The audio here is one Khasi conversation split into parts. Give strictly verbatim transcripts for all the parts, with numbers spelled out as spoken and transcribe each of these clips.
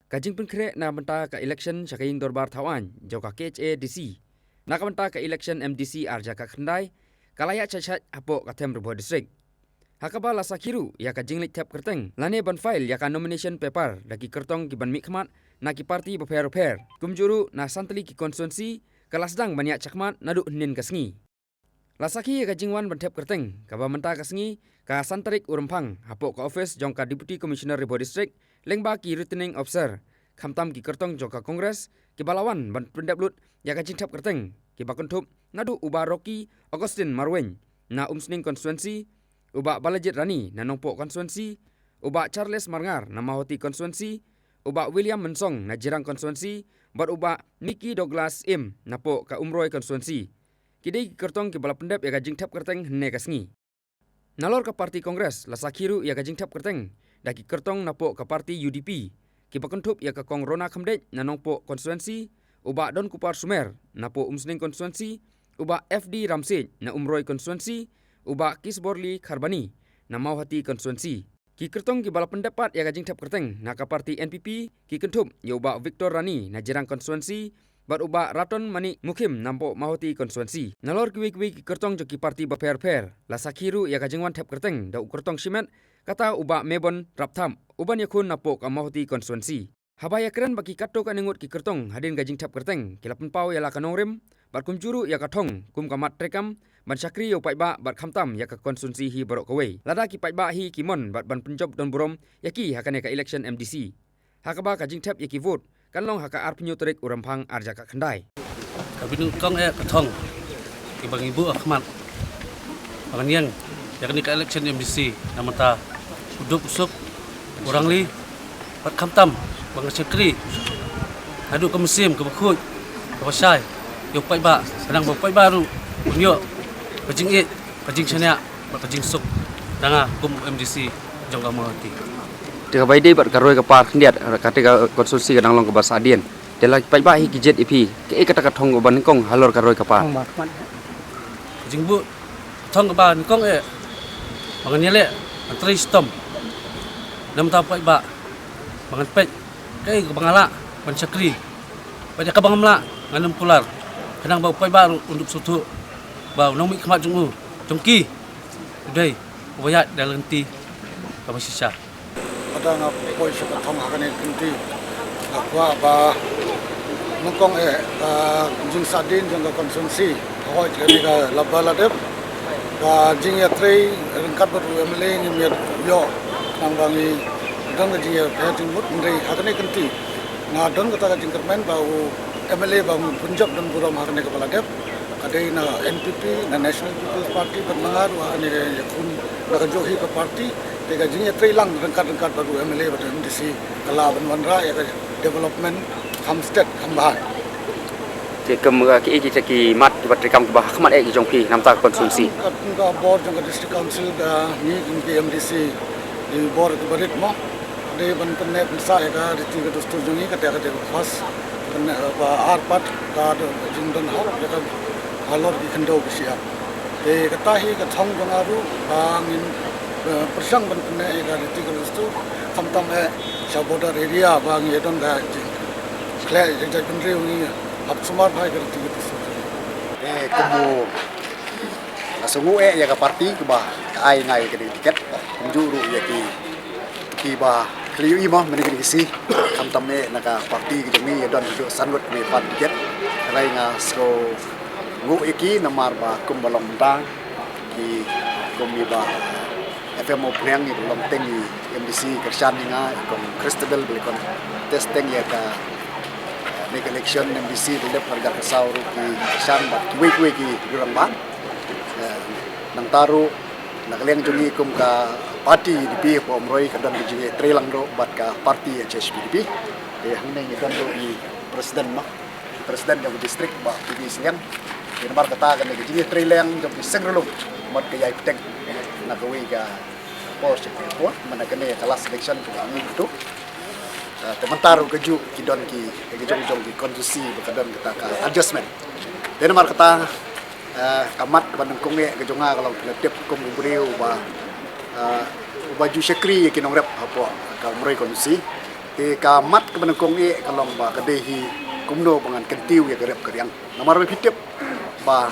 Ka jingpynkhreh na bynta ka election sha ka ïing dorbar thaw aiñ jong ka K H A D C na ka bynta ka election M D C ar hajar khatkhyndai ka la ïaid shait shait hapoh ka Them Ri Bhoi District. Ha kaba la sakhi ruh ïa ka jingleit thep kyrteng lane ban file ïa ka nomination paper da ki kyrtong ki ban mihkhmat na ki party bapher bapher, kumjuh ruh na san tylli ki constituency ka la sdang ban ïaid shakhmat naduh hynnin ka sngi. La sakhi ïa ka jingwan ban thep kyrteng kaba mynta ka sngi ka san tarik u Rymphang hapoh ka office jong ka Deputy Commissioner Ri Bhoi District lyngba ki returning officer, khamtam ki kyrtong jong ka Congress kiba la wan ban pyndep lut ïa ka jingthep kyrteng kiba kynthup naduh u Bah Rocky Augustine Marwein na Umsning constituency, u Bah Balajied Rani na Nongpoh constituency, u Bah Charles Marngar na Mawhati constituency, u Bah William Mynsong na Jirang constituency, bad u Bah Mickey Douglas Im napoh ka Umroi constituency. Ki dei ki kyrtong kiba la pyndep ïa ka jingthep kyrteng hynne ka sngi. Nalor ka party Congress la sakhi ruh ïa ka jingthep kyrteng da ki kyrtong napoh ka party U D P kiba kynthup ïa ka Kong Rona Khymdeit na Nongpoh constituency, u Bah Donkupar Sumer napoh Umsning constituency, u Bah F D Ramsiej na Umroi constituency, u Bah Kisborli Kharbani na Mawhati constituency. Ki kyrtong kiba la pyndep pat ïa ka jingthep kyrteng na ka party N P P ki kynthup ïa u Bah Victor Rani na Jirang constituency bad u Bah Raton Manik Mukhim napoh Mawhati constituency. Nalor kiwei kiwei ki kyrtong jong ki party bapher bapher la sakhi ruh ïa ka jingwan thep kyrteng da u kyrtong shimet, kata u Bah Mebon Rapthap uban ïakhun napoh ka Mawhati constituency. Haba ïakren bad ki katto katne ngut ki kyrtong hadien ka jingthep kyrteng, ki la pynpaw ïa la ka nongrim bad kumjuh ruh ïa ka thong kum ka mat treikam ban shakri ïa u paidbah bad khamtam ïa ka constituency hi baroh kawei. Lada ki paidbah hi ki mon bad ban pynjop don burom ïa ki ha kane ka election M D C, ha kaba ka jingthep ïa ki vote kan long ha ka arphew tarik u Rymphang ar hajar khatkhyndai. Ka bynta kong eh ka thong kiba ngi buh ha khmat ba ngan ïeng ïa kane ka election M D C na bynta u duk u suk, u rangli bad khamtam ba ngan shakri haduh ka mynsiem kaba khuid kaba shai ïa u paidbah, khnang ba u paidbah ruh un ïoh ka jingïeit, ka jingshaniah bad ka jingsuk na nga kum u M D C jong ka Mawhati. Te kaba ïadei bad ka roi ka par khyndiat, kata ka constituency ka dang long kaba sahdien. Te la paidbah hi ki jied ïa phi, kaei kata ka thong kaba nyngkong halor ka roi ka par? Ka jingbuh thong kaba nyngkong eh ba ngan ïaleh, ngan trei shitom na bynta u paidbah, ba ngan peit kaei kaba nga lah ban shakri bad ïa kaba ngam lah ngan ym kular, khnang ba u paidbah ruh un dup sngewthuh ba u nongmihkhmat jong u, jong ki, u dei uba ïaid da ka lynti kaba shisha. Lada nga poi sha ka thong ha kane ka kynti, nga kwah ba nyngkong eh ka jingsahdien jong ka constituency, hooid kane ka laba la dep, ka jingïatrei ryngkat bad u M L A ngim ïoh, khnang ba ngi don ka jingïapher jingmut, hynrei ha kane ka kynti nga don kata ka jingkyrmen ba u M L A ba un pynjop don burom ha kane kaba la dep, ka dei na N P P, na National People's Party bad na nga ruh ha kane ka ïakhun na kajuh hi ka party. Te ka jingïatreilang ryngkat ryngkat bad u M L A bad u M D C ka lah ban wanrah ïa ka development kham stet kham bha. Te kum ka, kiei kita ki mat kiba treikam kiba ha khmat eh ki jong phi na bynta ka constituency? Ka, ka bor jong ka District Council ka ngi kum ki M D C, ki bor kiba rit mo, dei ban pynneh pynsah ïa ka riti ka dustur jong ngi, kata ka dei ka first. Kane, eh, ba ar pat ka don jingdon hok ïa ka halor ki khyndew ki shyiap. Te kata hi ka thong jong nga ruh ba ngin, eh, pyrshang ban pynneh ïa ka riti ka dustur, khamtam eh sha border area ba ngi don ka jingkhleh ïa ka jaitbynriew, ngi hap sumar bha ïa ka riti ka dustur. Te kumno nga sngew eh ïa ka party kaba ka ai nga ïa ka ticket, kumjuh ruh ïa ki kiba khlieh ïa i mo mynne ka sngi, khamtam eh na ka party ka jong ngi ïa don ki juh san ngut kiba pan ticket. Hynrei nga sngew nguh ïa ki namar ba kumba long mynta ki kum i Bah F M Opniang iba long teng i M D C kyrshan ïa nga, i Kong Christabel ba la contest teng ïa ka, eh, ne ka election M D C ba la dep ha ka arhajar khatsaw ruh ki kyrshan bad kiwei kiwei ki rangbah. Eh, nangta ruh na ka liang jong ngi kum ka party U D P hapoh Umroi ka don ka jingïatreilang ruh bad ka party H S P D P. Te hangne ngi don ruh i president mo, i president jong ka district Bah P B Sliang. Te namar kata kane ka jingïatreilang jong ki seng ryllung mut ka ïai bteng na kawei ka por sha kawei ka por, mynta kane ka last election kaba ngi ïa tu. Ah, te mynta ruh kajuh ki don ki, ki jong jong ki constituency ba ka don kata ka adjustment. Te namar kata, eh, ka mat kaba nyngkong eh ka jong nga ka long, phi la tip kum u briew uba, eh, uba ju shakri ïa ki nongrep hapoh ka Umroi constituency. Te ka mat kaba nyngkong eh ka long ba ka dei hi kumno ba ngan kyntiew ïa ka rep ka riang. Namar ba phi tip ba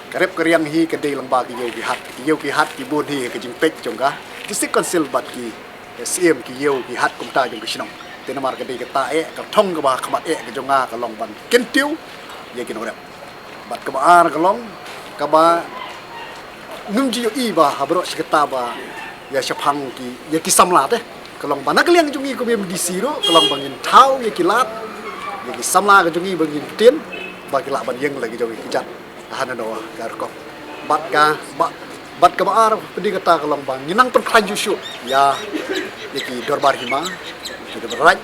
ka rep ka riang hi ka dei lyngba ki ïew ki hat. Ki ïew ki hat ki bun hi ka jingpeit jong ka District Council bad ki Syiem, ki ïew ki hat kumta jong ka shnong. Te namar ka dei kata eh ka thong kaba ha khmat eh ka jong nga ka long ban kyntiew ïa ki nongrep. Bad kaba ar ka long kaba ngim ju ïohi ba ha baroh shi katta ba ïa shaphang ki, ïa ki samla te, ka long ba na ka liang jong ngi kum M D C ruh ka long ba ngin thaw ïa ki lad ïa ki samla ka jong ngi ba ngin ktien ba ki lah ban ïeng la ki jong ngi ki jait ha nano ka rukom. Bad ka, ba, bad kaba ar pdeng kata ka long ba ngin nang pynkhlaiñ shuh shuh ïa, ïa ki dorbar hima, ki dorbar raid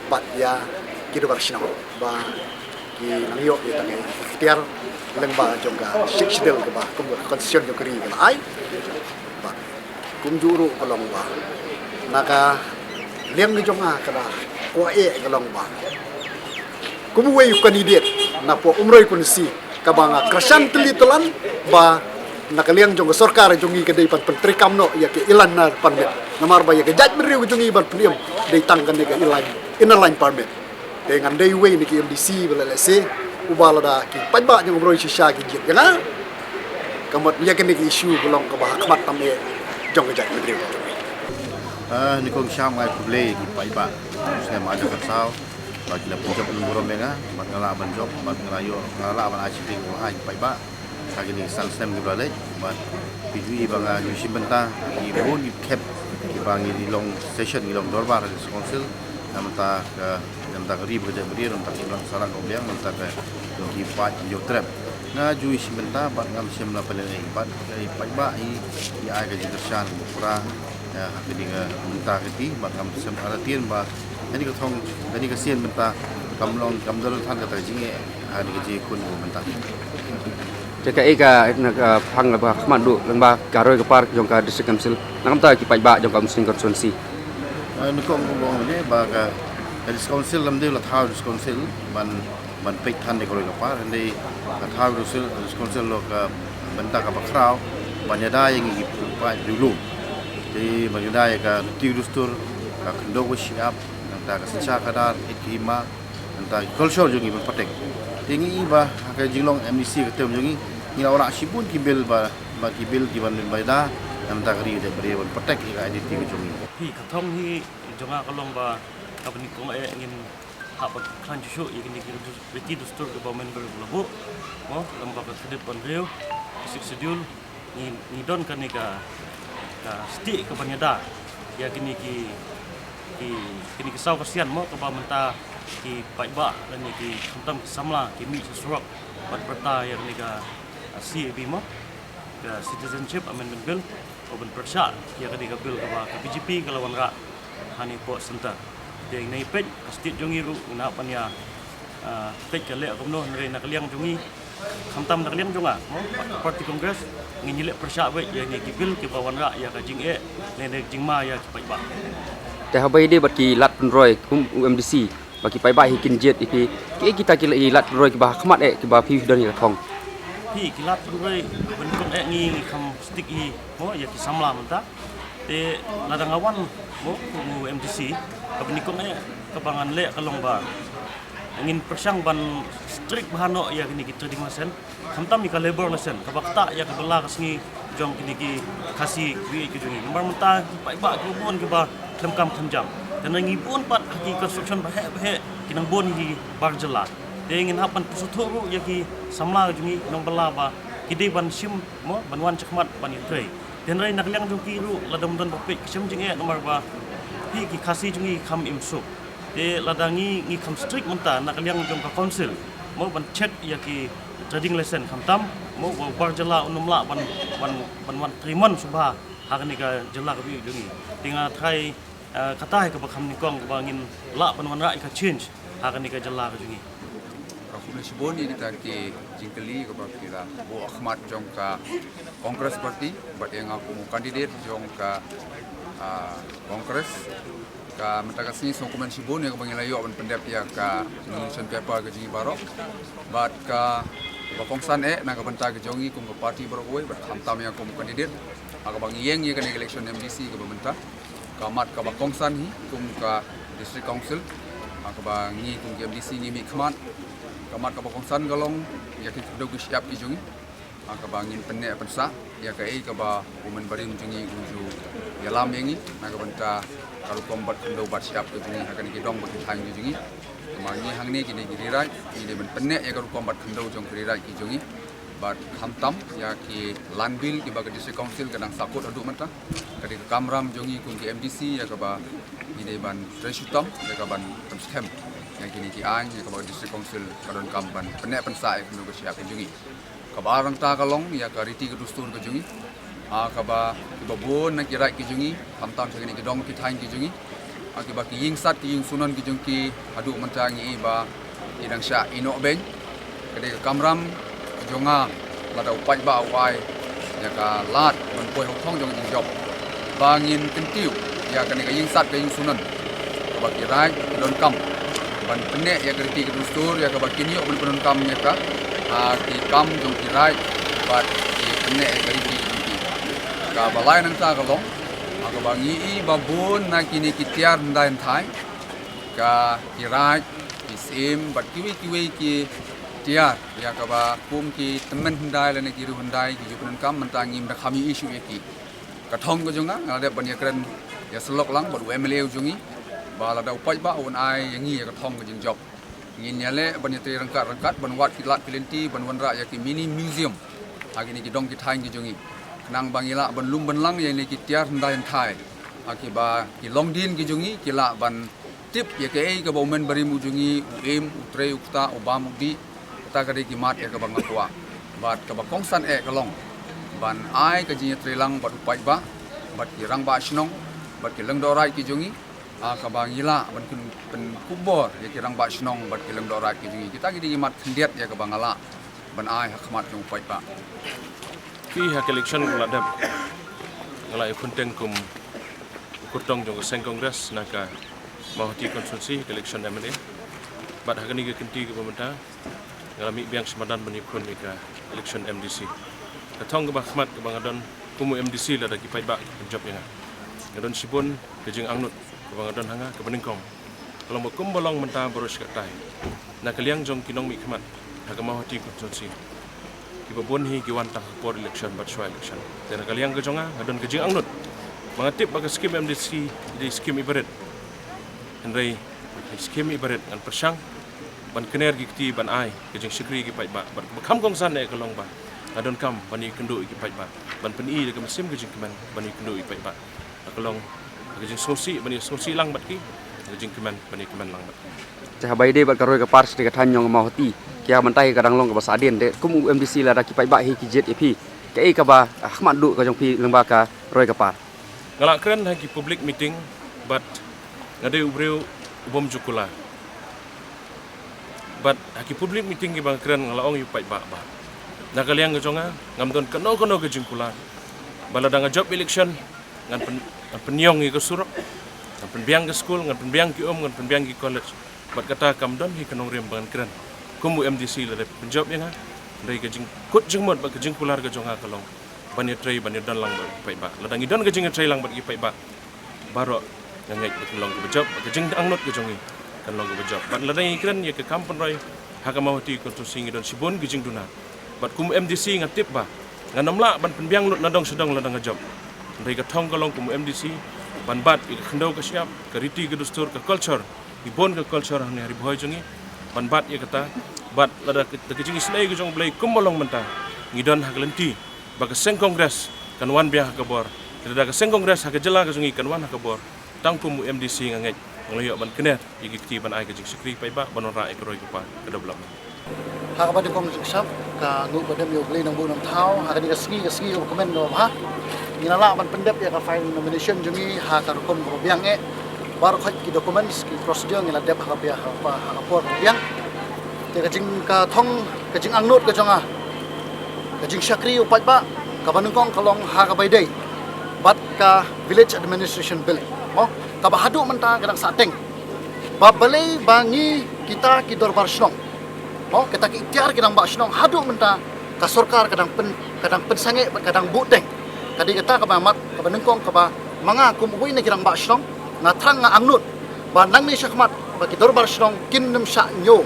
bad ïa ki dorbar shnong ba ki nang ïoh ïa tang ïa ki tiar lyngba jong ka Sixth Schedule kaba kum ka Constitution jong ka ri ka la ai. Bad kumjuh ruh ka long ba na ka liang jong nga ka da kwah eh ka long ba kum uwei u candidate na poh Umroi constituency kaba nga kyrshan tylli tylan ba na ka liang jong ka sorkar jong ngi ka dei ban pyntreikam noh ïa ka Inner Line Permit. Namar ba ïa ka jaitbynriew jong ngi ban pynim dei tang kane ka Inner Line, Inner Line Permit. Te ngan dei uwei na ki M D C ba la lehse uba lada ki paidbah jong Umroi shisha ki jied ïa nga, ka mut ïa kane ka issue ka long kaba ha khmat tam eh jong ka jaitbynriew jong ngi. Ah, nyngkong sham nga ai khublei ki paidbah. Snem ar hajar khatsaw ba ki la pynjop ïa ka burom ïa nga bad nga lah ban jop bad nga lah ïoh, nga lah ban ai shiteng ha ki paidbah ha kine ki san snem kiba la leit. Bad phi ju i ba nga ju shim bynta ki bun ki khep kiba ngi long session, ngi long dorbar ha District Council, na bynta ka, na bynta ka ri bad ka jaitbynriew, na bynta ka imlang sahlang ka umliang, na bynta ka jong ki paid jong trep. Nga ju i shim bynta bad ngam shym la pynlehnohei bad ki paidbah i, i ai ka jingkyrshan kaba pura ïa ha kane ka bynta ka ti bad ngam shym artatien ba kane ka thong, kane ka sien bynta kam long, kam don than kata ka jingeh ha kane ka jingkhun ka bynta. Te kaei ka, na ka phang kaba khmat duh lyngba ka roi ka par jong ka District Council na ka bynta ki paidbah jong ka Umsning constituency? Ah, nyngkong kumba ong ne ba ka, ka District Council lam dei la thaw District Council ban, ban peit than ïa ka roi ka par, hynrei la thaw District Council, District Council la ka bynta kaba khraw ban ïada ïa ngi ki paid riewlum. Te ban ïada ïa ka riti dustur, ka khyndew ka shyiap, nangta ka synshar khadar, ïeit ka hima, nangta ki culture jong ngi ban protect. Te ngi i ba ha ka jinglong M D C ka term jong ngi, ngi la wanrah shibun ki bill ba, ba ki bill kiban, ban ïada na ka bynta ka ri, ban protect ïa ka identity ka jong ngi. Hi, ka thong hi jong nga ka long ba kaba nyngkong eh ngin hap ban pynkhlaiñ shuh shuh ïa kine ki riti dustur kiba u member u la buh, mo, lyngba ka khadit ba hynriew, ka Sixth Schedule. Ngi, ngi don kane ka, ka stieh kaban ïada ïa kine ki, ki, kine ki saw ka sian, mo, kaba mynta ki paidbah lane ki, khamtam ki samla ki mih sha surok bad pyrta ïa kane ka, ah, C A B, mo, ka Citizenship Amendment Bill, ban pyrshah ïa kane ka bill kaba ka B J P ka la wanrah hangne hapoh centre. Te ngi nang peit ka state jong ngi ruh ngi hap ban ïa, ah, peit ka leh kumno, hynrei na ka liang jong ngi, khamtam na ka liang jong nga, mo, party Congress, ngin ïaleh pyrshah beit ïa kine ki bill kiba wanrah ïa ka jingeh lane jingma ïa ki paidbah. Te haba ïadei bad ki lad pynroi kum u M D C ba ki paidbah hi kin jied ïa phi, kiei kita ki lad pynroi kiba ha khmat eh kiba phi don ïa ka thong? Hi, ki lad pynroi ba nyngkong eh ngi, ngi kham stick hi, mo, ïa ki samla mynta. Te lada nga wan, mo, kum u M D C, kaba nyngkong eh kaba ngan leh ka long ba ngin pyrshang ban strict bha noh ïa kine ki trading license, khamtam ïa ka labour license kaba ktah ïa ka bylla ka sngi jong kine ki Khasi kiwei ki jong ngi. Namar mynta ki paidbah kiba bun kiba khlem kam khlem jam. Te ngi bun pat ha ki construction baheh baheh ki nang bun ki bar jylla. Te ngin hap ban pynsngewthuh ruh ïa ki samla jong ngi nongbylla ba ki dei ban shim, mo, ban wan shakhmat ban ïatrei. Te hynrei na ka liang jong ki ruh lada ym don ba peit ki shem jingeh namar ba hi ki Khasi jong ngi kham im suk. Te lada ngi, ngi kham strict mynta na ka liang jong ka council, mo, ban check ïa ki trading license khamtam, mo, ba u bar jylla un ym lah ban, ban, ban wan trei mon shuh bha ha kane ka jylla kaba ïeit jong ngi. Te nga tharai, eh, kata hi kaba kham nyngkong kaba ngin lah ban wanrah ïa ka change ha kane ka jylla ka jong ngi. Khublei shibun ïa kita ki jingkylli kaba phi la buh ha khmat jong ka Congress Party, bad ïa nga kum u candidate jong ka, ah, Congress. Ka mynta ka sngi sngewkmen shibun ïa kaba ngi la ïoh ban pyndep ïa ka nomination paper ka jong ngi baroh. Bad kaba kongsan eh na ka bynta ka jong ngi kum ka party baroh kawei, bad khamtam ïa nga kum u candidate ha kaba ngi ïeng ïa kane ka election M D C kaba mynta. Ka mat kaba kongsan hi kum ka District Council, ha kaba ngi kum ki M D C ngi mih khmat. Ka mat kaba kongsan ka long ïa ki khyndew ki shyiap ki jong ngi, ha kaba ngin pynneh pynsah ïa kaei kaba u Myntri jong ngi u ju ïalam ïa ngi na ka bynta ka rukom bat khyndew bat shyiap ki jong ngi ha kane ki dong bad ki thaiñ ki jong ngi. Kumba ngi hangne kine ki Ri Raid ngi dei ban pynneh ïa ka rukom bat khyndew jong ki Ri Raid ki jong ngi. Bad khamtam ïa ki land bill kiba ka District Council ka dang sahkut haduh mynta. Ka dei ka kamram jong ngi kum ki M D C ïa kaba ngi dei ban trei shitom ïa ka ban pynskhem ïa kine ki aiñ ïa kaba ka District Council ka donkam ban pynneh pynsah ïa kine ki shyiap ki jong ngi. Kaba ar nangta ka long ïa ka riti ka dustur ka jong ngi, ha kaba kiba bun na ki Raid ki jong ngi, khamtam sha kine ki dong ki thaiñ ki jong ngi, ha kiba ki ïingsat ki ïingsnun ki jong ki haduh mynta ngi i ba ki dang shah ïehnoh beiñ. Ka dei ka kamram jong nga lada u paidbah u ai ïa ka lad ban poi ha u thong jong ka jingjop ba ngin kyntiew ïa kane ka ïingsat ka ïingsnun kaba ki Raid ki donkam ban pynneh ïa ka riti ka dustur ïa kaba kin ïoh ban pyndonkam ïa ka, ha, ki kam jong ki Raid bad ki pynneh ïa ka riti ka jong ki. Kaba lai nangta ka long, ha, kaba ngi i ba bun na kine ki tiar hyndai hynthai ka ki Raid, ki Syiem bad kiwei kiwei ki tiar ïa kaba kum ki tymmen hyndai lane ki riew hyndai ki ju pyndonkam, mynta ngim da kham ïohi shuh ïa ki. Ka thong ka jong nga, nga la dep ban ïakren ïasyllok lang bad u M L A u jong ngi ba lada u paidbah un ai ïa ngi ïa ka thong ka jingjop, ngin ïaleh ban ïatrei ryngkat ryngkat ban wad ki lad ki lynti ban wanrah ïa ki mini museum ha kine ki dong ki thaiñ ki jong ngi, khnang ba ngi lah ban lum ban lang ïa kine ki tiar hyndai hynthai ha kiba ki longdien ki jong ngi ki lah ban tip ïa kaei kaba u Myntri u jong ngi u im, u trei, u ktah, u bam, u dih. Kata ka dei ki mat ïa kaba nga kwah. Bad kaba kongsan eh ka long ban ai ka jingïatreilang bad u paidbah bad ki rangbah shnong bad ki lyngdoh Raid ki jong ngi, ha kaba ngi lah ban pyn- pynkup bor ïa ki rangbah shnong bad ki lyngdoh Raid ki jong ngi. Kita ki dei ki mat khyndiat ïa kaba nga lah ban ai ha khmat jong u paidbah. Phi ha ka election ka la dep, nga la ïakhun teng kum u kyrtong jong ka seng Congress na ka Mawhati constituency ha ka election M L A. Bad ha kane ka kynti kaba mynta nga la mih biang sha madan ban ïakhun ïa ka election M D C. Ka thong kaba khmat kaba nga don kum u M D C lada ki paidbah ki pynjop ïa nga, nga don shibun ka jingangnud kaba nga don ha nga kaba nyngkong. Ka long ba kumba long mynta baroh shi katta na ka liang jong ki nongmihkhmat ha ka Mawhati constituency, kiba bun hi ki wan tang ha por election bad shuwa election. Te na ka liang ka jong nga, nga don ka jingangnud ba nga tip ba ka skim M D C i dei skim ibarit. Hynrei ka skim ibarit ngan pyrshang ban kner ki kti ban ai ka jingshakri ïa ki paidbah. Bad ba kham kongsan eh ka long ba nga donkam ban ïakynduh ïa ki paidbah, ban pyni da ka mynsiem ka jingkmen ban ïakynduh ïa ki paidbah. Ka long ka jingsngewsih ban ïasngewsih lang bad ki, ka jingkmen ban ïakmen lang bad ki. Te haba ïadei bad ka roi ka par sha ka thaiñ jong ka Mawhati, ki ha mynta hi ka dang long kaba sahdien, te kum u M D C lada ki paidbah hi ki jied ïa phi, kaei kaba ha khmat duh ka jong phi lyngba ka roi ka par? Nga la kren ha ki public meeting bad nga dei u briew u bym ju kular. Bad ha ki public meeting kiba nga kren nga la ong ïa u paidbah ba na ka liang ka jong nga ngam don kano kano ka jingkular ba lada nga jop election ngan pyn- ngan pynïong ïa ka surok, ngan pynbiang ka skul, ngan pynbiang ki um, ngan pynbiang ki college. Bad kata kam don hi ka nongrim ba ngan kren kum u M D C lada pynjop ïa nga. Hynrei ka jingkut jingmut bad ka jingkular ka jong nga ka long ban ïatrei ban ïadon lang bad ki paidbah. Lada ngi don ka jingïatrei lang bad ki paidbah, baroh nga ngeit ba kan long kaba jop, ka jingangnud ka jong ngi kan long kaba jop. Bad lada ngi kren ïa ka kam pynroi ha ka Mawhati constituency ngi don shibun ki jingduna. Bad kum M D C nga tip ba ngan ym lah ban pynbiang lut na dong sha dong lada nga jop. Hynrei ka thong ka long kum M D C ban bat ïa ka khyndew ka shyiap, ka riti ka dustur, ka culture, ki bun ka culture hangne ha Ri Bhoi jong ngi, ban bat ïa kata. Bad lada ka, da ka jingisynei ka jong U Blei kumba long mynta, ngi don ha ka lynti ba ka seng Congress kan wan biang ha ka bor. Lada ka seng Congress ha ka jylla ka jong ngi kan wan ha ka bor, tang kum u M D C nga ngeit nga la ïoh ban kner ïa ki kti ban ai ka jingshakri paidbah ban wanrah ïa ka roi ka par ka development. Ha kaba nyngkong jingshap ka nguh ka dem ïa U Blei Nongbuh Nongthaw, ha kane ka sngi, ka sngi kaba kmen kaba bha. Ngi la lah ban pyndep ïa ka file nomination jong ngi ha ka rukom kaba biang eh. Baroh khoit ki documents, ki procedure ngi la dep ha ka bia, ha ka, ha ka por kaba biang. Te ka jing, ka thong, ka jingangnud ka jong nga, ka jingshakri u paidbah, kaba nyngkong ka long ha kaba ïadei bad ka Village Administration Bill, mo, kaba haduh mynta ka dang sahteng. Ba balei ba ngi kita ki dorbar shnong, mo, kita ki tiar ki rangbah shnong haduh mynta ka sorkar ka dang pyn, ka dang pynsangeh bad ka dang buhteng. Ka dei kata kaba mat, kaba nyngkong kaba ma nga kum uwei na ki rangbah shnong nga thrang, nga angnud Ba nangne shakhmat ba ki dorbar shnong kin nym shah ñiew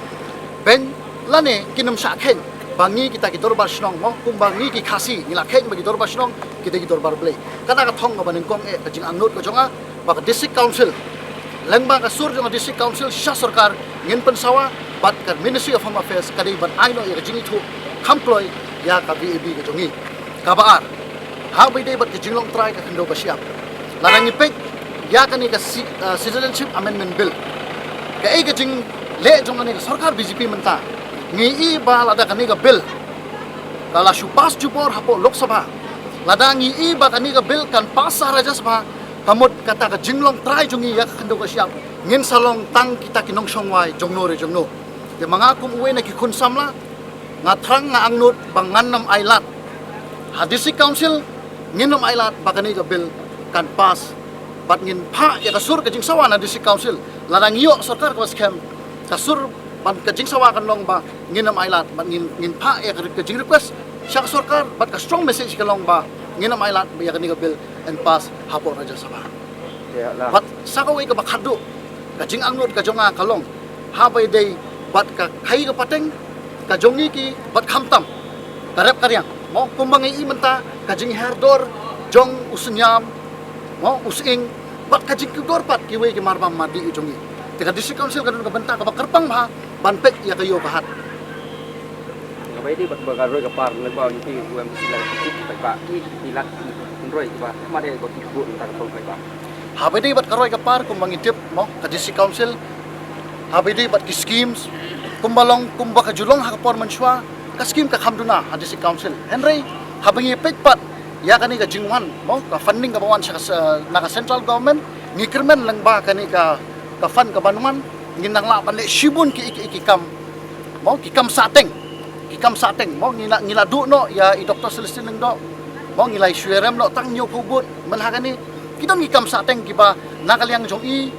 beiñ lane kin nym shah kheiñ ba ngi kita ki dorbar shnong, mo, kumba ngi ki Khasi ngi la kheiñ ba ki dorbar shnong ki dei ki dorbar Blei. Kata ka thong kaba nyngkong eh ka jingangnud ka jong nga ba ka District Council, lyngba ka sur jong ka District Council sha sorkar, ngin pynsawa bad ka Ministry of Home Affairs ka dei ban ai noh ïa ka jingithuh kham kloi ïa ka VAB ka jong ngi. Kaba ar, haba ïadei bad ka jinglong trai ka khyndew ka shyiap, lada ngi peit ïa kane ka ci-, uh, Citizenship Amendment Bill, kaei ka jingleh jong kane ka sorkar BJP mynta? Ngi i ba lada kane ka bill ka la shu pass jubor hapoh Lok Sabha, lada ngi i ba kane ka bill kan pass ha Rajya Sabha, ka mut kata ka jinglong trai jong ngi ïa ka khyndew ka shyiap ngin sa long tang kita ki nongshong wai jongno re jongno. Te ma nga kum uwei na ki khun samla, nga thrang, nga angnud ba ngan nym ailad. Ha District Council ngin nym ailad ba kane ka bill kan pass. Bad ngin phah ïa ka sur ka jingsawa na District Council. Lada ngi ïoh sorkar kaba skhem, ka sur bad ka jingsawa kan long ba ngin nym ailad, bad ngin, ngin phah ïa ka, ka jingrequest sha ka sorkar, bad ka strong message ka long ba ngin nym ailad ba ïa kane ka bill yn pass hapoh Rajya Sabha. Ïa la. Bad sa kawei kaba khatduh, ka jingangnud ka jong nga ka long, haba ïadei bad ka khaii ka pateng ka jong ngi ki bad khamtam ka rep ka riang, mo, kumba ngi i mynta, ka jinghiar dor jong u synñiam, mo, u sying, bad ka jingkiew dor pat kiwei ki marbam mardih jong ngi. Te ka District Council ka don ka bynta kaba kyrpang bha ban peit ïa ka ïew ka hat. Nga bai dei bad ba ka roi ka par, nang ba ngi ki U M D C la ki ki ba ki ki la ki roi ki ba ma dei ba ki bu nang ka tong ba. Haba ïadei bad ka roi ka par, kumba ngi tip, mo, ka District Council, haba ïadei bad ki schemes, kumba long, kumba ka ju long ha ka por mynshuwa, ka scheme ka kham duna ha District Council. Hynrei haba ngi peit pat ïa kane ka jingwan, mo, ka funding kaba wan sha ka, na ka central government, ngi kyrmen lyngba kane ka, ka fund kaban wan, ngin nang lah ban leh shibun ki, ki, ki kam, mo, ki kam sahteng, ki kam sahteng, mo, ngi la, ngi la duh noh ïa i Doctor Celestine Lyngdoh, mo, ngi la shu ïarem noh tang hynñiewphew booth man ha kane. Ki don ki kam sahteng kiba na ka liang jong i,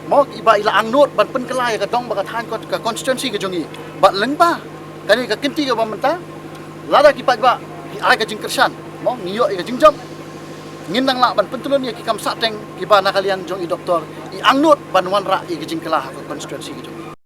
mo, kiba i la angnud ban pynkylla ïa ka dong bad ka thaiñ, ka constituency ka jong i. Bad lyngba kane ka kynti kaba mynta, lada ki paidbah ki ai ka jingkyrshan, mo, ngi ïoh ïa ka jingjop, ngin nang lah ban pyntylun ïa ki kam sahteng kiba na ka liang jong i Doctor i angnud ban wanrah ïa ka jingkylla ha ka constituency ka jong i.